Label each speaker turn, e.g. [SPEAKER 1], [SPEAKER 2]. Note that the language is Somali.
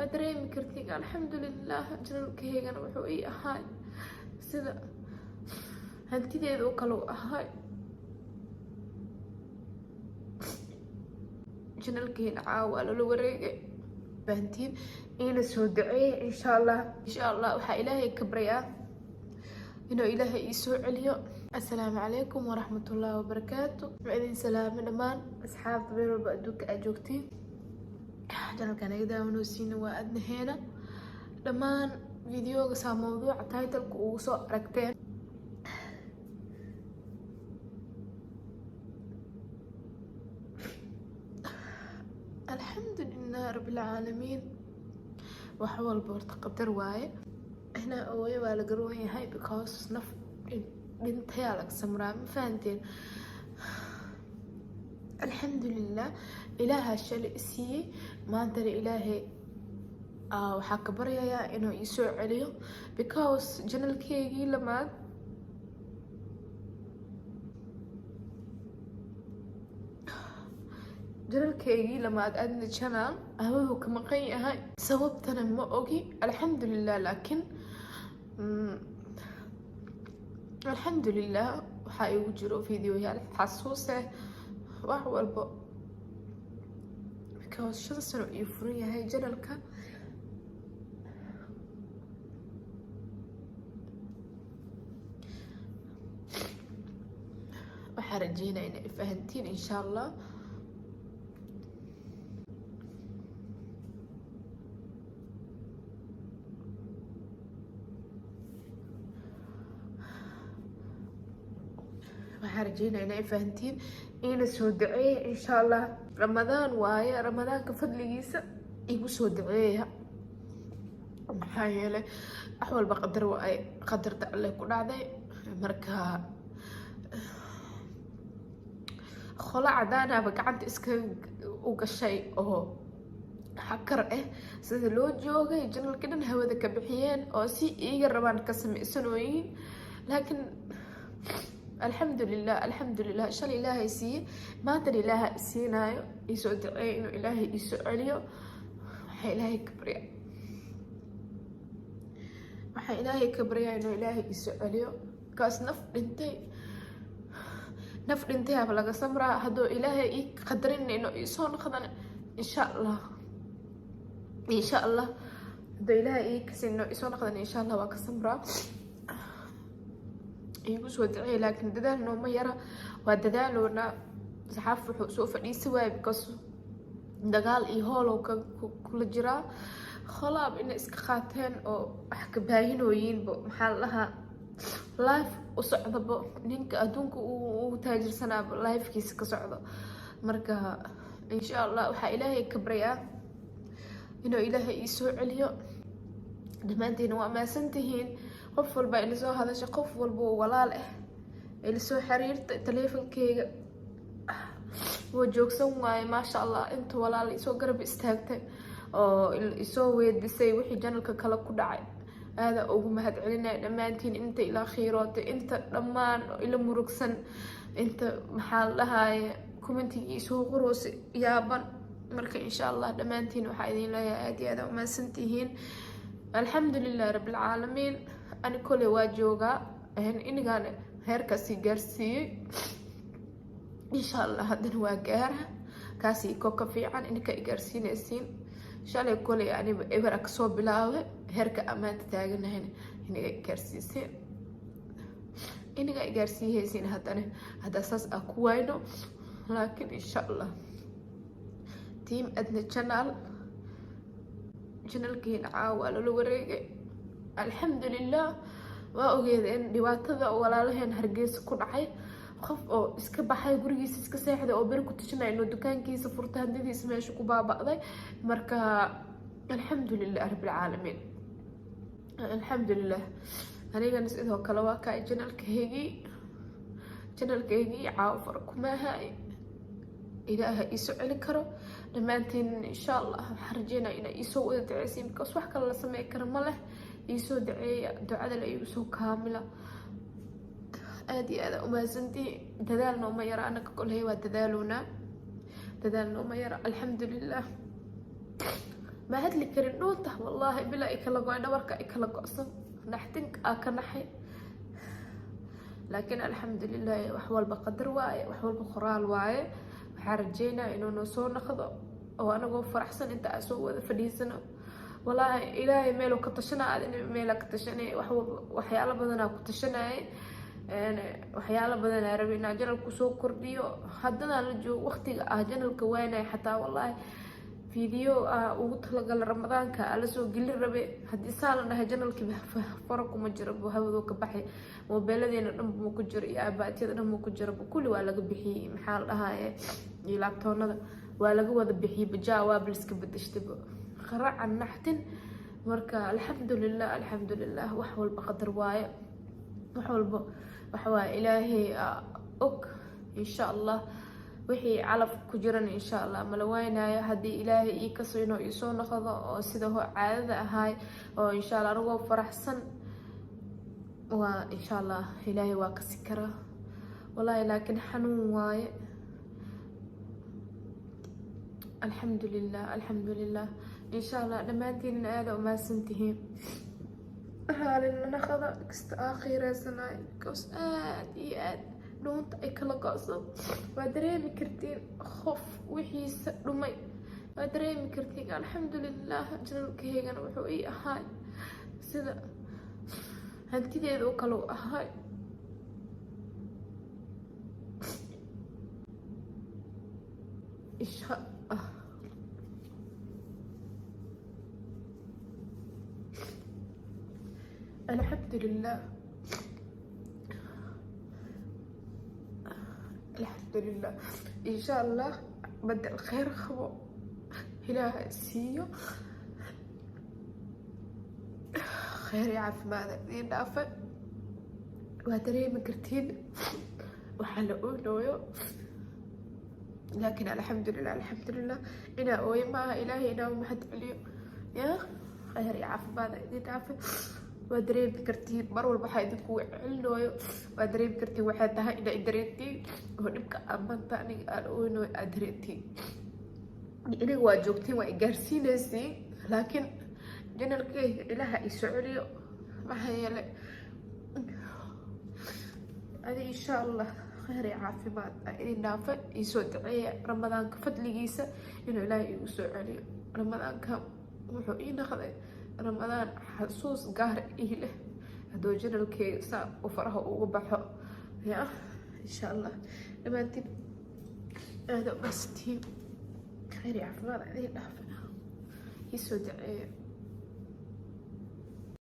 [SPEAKER 1] Waa dareemi kartiin. Alxamdulilah, channelkaygana wuxuu ii ahaay sida hantideeda oo kale u ahaay. Channelkeena caawa waa lala wareegay. Fahantiin, iina soo duceeya, insha Allah. Insha Allah, waxaa Ilaahay ka baryaa inuu Ilaahay ii soo celiyo. Assalaamu calaykum waraxmatullaahi wabarakaatu. Waa idin salaamo dhammaan asxaabta meel walba adduunka aad joogtiin. Channelkan iga daawanaysiina waa Adnaheena. Dhammaan videoga saa mawduuca titleka ugu soo aragteen, alxamdulilah rabbilcaalamiin. Wax walba horta qadar waaye. Inaa ooyo waa la garoon yahay, because naf dhintayaa laga samraa, ma fahanteen? Alxamdulilah, Ilaahaa shalay isiiyey, maantana Ilaahay waxaa ka baryayaa inuu iisoo celiyo, because channelkeygii lamaad channelkeygii lamaad, Adna Channel, hawadu ka maqan yahay. Sababtana ma ogi. Alxamdulilah, laakiin alxamdulilah, waxaa igu jiro videoyaal xasuus ah, wax walbo, because 5 sano ii furan yahay channelka. Waxaa rajeynaya inay fahantiin, insha Allah. Waxaa rajeynaya inay fahantiin. Iina soo duceeya, insha Allah. Ramadaan waaye, Ramadaanka fadligiisa igu soo duceeya, maxaa yeelay wax walba qadar waaye, qadarta Alle ku dhacday. Marka qolo cadaanaba gacanta iska u gashay oo xakar ah, sida loo joogay channelka dhan hawada ka bixiyeen oo si iiga rabaan ka sameysanooyiin. Laakiin alxamdulilah, alxamdulilah, shalay Ilaahay siiye, maantana Ilaaha siinaayo. Iisoo duceeya inuu Ilaahay iisoo celiyo. Waxaa Ilaahay ka barya, waxaa Ilaahay ka baryaa inuu Ilaahay iisoo celiyo. Kaas naf dhintay, naf dhintay aba laga samraa. Hadduu Ilaahay ii qadarin inuu iisoo noqdana, insha Allah, insha Allah, hadduu Ilaahay ii kasin inuu iisoo noqdana, insha Allah, waa ka samraa. Iigu soo duceeya. Laakiin dadaal nooma yara, waa dadaaloona. Saxaaf wuxuu soo fadhiisi waaya because dagaal iyo hoolow ka kula jiraa. Kholaab inay iska qaateen oo wax ka baahinooyiinbo, maxaa la dhahaa, life u socdabo, ninka adduunka uu taajirsanaaba lifekiisa ka socdo. Marka insha Allah, waxaa Ilaahay ka baryaa inuu Ilaahay ii soo celiyo. Dhammaantiina waa mahadsantihiin. Qof walba ila soo hadasha, qof walba oo walaal ah ila soo xiriirta, taleefankeyga waa joogsan waaye. Maasha Allah, inta walaal isoo garab istaagtay oo isoo weydisay wixii channelka kale ku dhacay, aada ugu mahad celinaya dhammaantiin. Inta ila khiirootay, inta dhammaan ila murugsan, inta, maxaa la dhahaye, commentigii isoo qoroosa yaaban. Marka insha Allah, dhammaantiin waxaa idin leeyahay aad iyo aada umahadsantihiin. Alxamdulilah rabbilcaalamiin. Ani koley waa joogaa, inigaan heerkaasi gaarsiiyey. Insha Allah, haddana waa gaara kaasi ko ka fiican ininka i gaarsiinaysiin. Shalay koley aniba ebera kasoo bilaabay, heerka ammaanta taaganahayna iniga i gaarsiiseen, iniga i gaarsiihaysiin. Haddana haddaa saas aa ku wayno, laakiin insha Allah, team Adna Channel, channelkeena caawa waa lala wareegay. Alxamdulilah. Waa ogeedeen dhibaatada walaalaheen Hargeysa ku dhacay. Qof oo iska baxay, gurigiisa iska seexday oo beri ku tashanaya inuu dukaankiisa furta, hantidiisa meesha ku baaba'day. Marka alxamdulilah rabbilcaalamiin, alxamdulilah. Anigana sidoo kale waa kaa channelkaygii, channelkaygii caawa fara kumaaha. Ilaaha iisoo celin karo. Dhammaantiin insha Allah, waxaan rajeynaya inaa iisoo wada duceysiin, because wax kale la samey kara ma leh. Iisoo duceeya, ducada la iigu soo kaamila. Aada iyo aada umahadsantihi. Dadaal nooma yara, anaka koley waa dadaaloonaa, dadaal nooma yara. Alxamdulilah. Ma hadli karin. Dhuunta, wallaahi, bilaa ikala go-ay, dhabarka ikala go-san, naxtinka aa ka naxay. Laakiin alxamdulilah, wax walba qadar waaye, wax walba qoraal waaye. Waxaa rajeynaya inuu noo soo noqdo oo anagoo faraxsan inta aan soo wada fadhiisano. Walaahi, Ilaahay meeluu ka tashana, adina meelaa ka tashanay. Wax walba, waxyaalo badanaa ku tashanayay, waxyaalo badanaa rabay inaan channelku soo kordhiyo. Haddana la joogo waqtiga ah channelka waanay, xataa wallaahi video ah ugu talagala Ramadaanka aa lasoo gelin rabe. Haddii saa la dhahay, channelkii fara kuma jiro, hawaduu ka baxay. Moobeeladeena dhan ma ku jiro iyo iPadyada dhan ma ku jiro, kulli waa laga bixiyey. Maxaa la dhahaye, iyo laptopnada waa laga wada bixiyey. Bajaa waa baliska bedeshtaba, qaracan naxtin. Marka alxamdulilah, alxamdulilah, wax walba qadar waaye, wax walba waxawaaye Ilaahay og. Insha Allah wixii calaf ku jiran, insha Allah mala waynaayo. Haddii Ilaahay ii kaso inuu iisoo noqdo oo sida caadada ahaay oo insha Allah anigoo faraxsan waa, insha Allah Ilaahay waa kasi karaa, wallaahi. Laakiin xanuun waaye. Alxamdulilah, alxamdulilah. Insha Allah dhammaantiinna aada umahadsantihiin. Raalina naqada kasta aakhireysanay, because aad iyo aad dhuunta ay kala go-so. Waa dareemi kartiin, qof wixiisa dhumay waa dareemi kartiin. Alxamdulilah, channelkaygana wuxuu ii ahaay sida hantideeda oo kale u ahaay. Insha Allah. Alxamdulilah, alxamdulilah. Insha Allah badel kheyr qabo Ilaaha siiyo, kheyr iyo caafimaad idiin dhaafa. Waa dareemi kartiin waxaa la ooynooyo, laakiin alxamdulilah, alxamdulilah. Inaa ooyo maaha, Ilaahay inaa mahad celiyo. Ya kheyr iyo caafimaad idiin dhaafa. Waa dareemi kartiin mar walba waxaa idinku celinooyo, waa dareemi kartiin. Waxay tahay inaa dareentiin oo dhibka maanta aniga aan ooynooyo aad dareentiin. Iniga waa joogtiin, waa igaarsiinaysiin, laakiin channelkeyga Ilaaha isoo celiyo. Maxaa yeelay adi, insha Allah kheyr iyo caafimaad aa idin dhaafa. Iisoo duceeya Ramadaanka fadligiisa inuu Ilaahay igu soo celiyo. Ramadaanka wuxuu ii noqday Ramadaan xasuus gaar ii leh hadduu channelkeyga saa u faraha ugu baxo. Ya insha Allah dhammaantiin aada umahadsantihiin. Kheyr iyo caafimaad aa idin dhaafa, iisoo duceeya.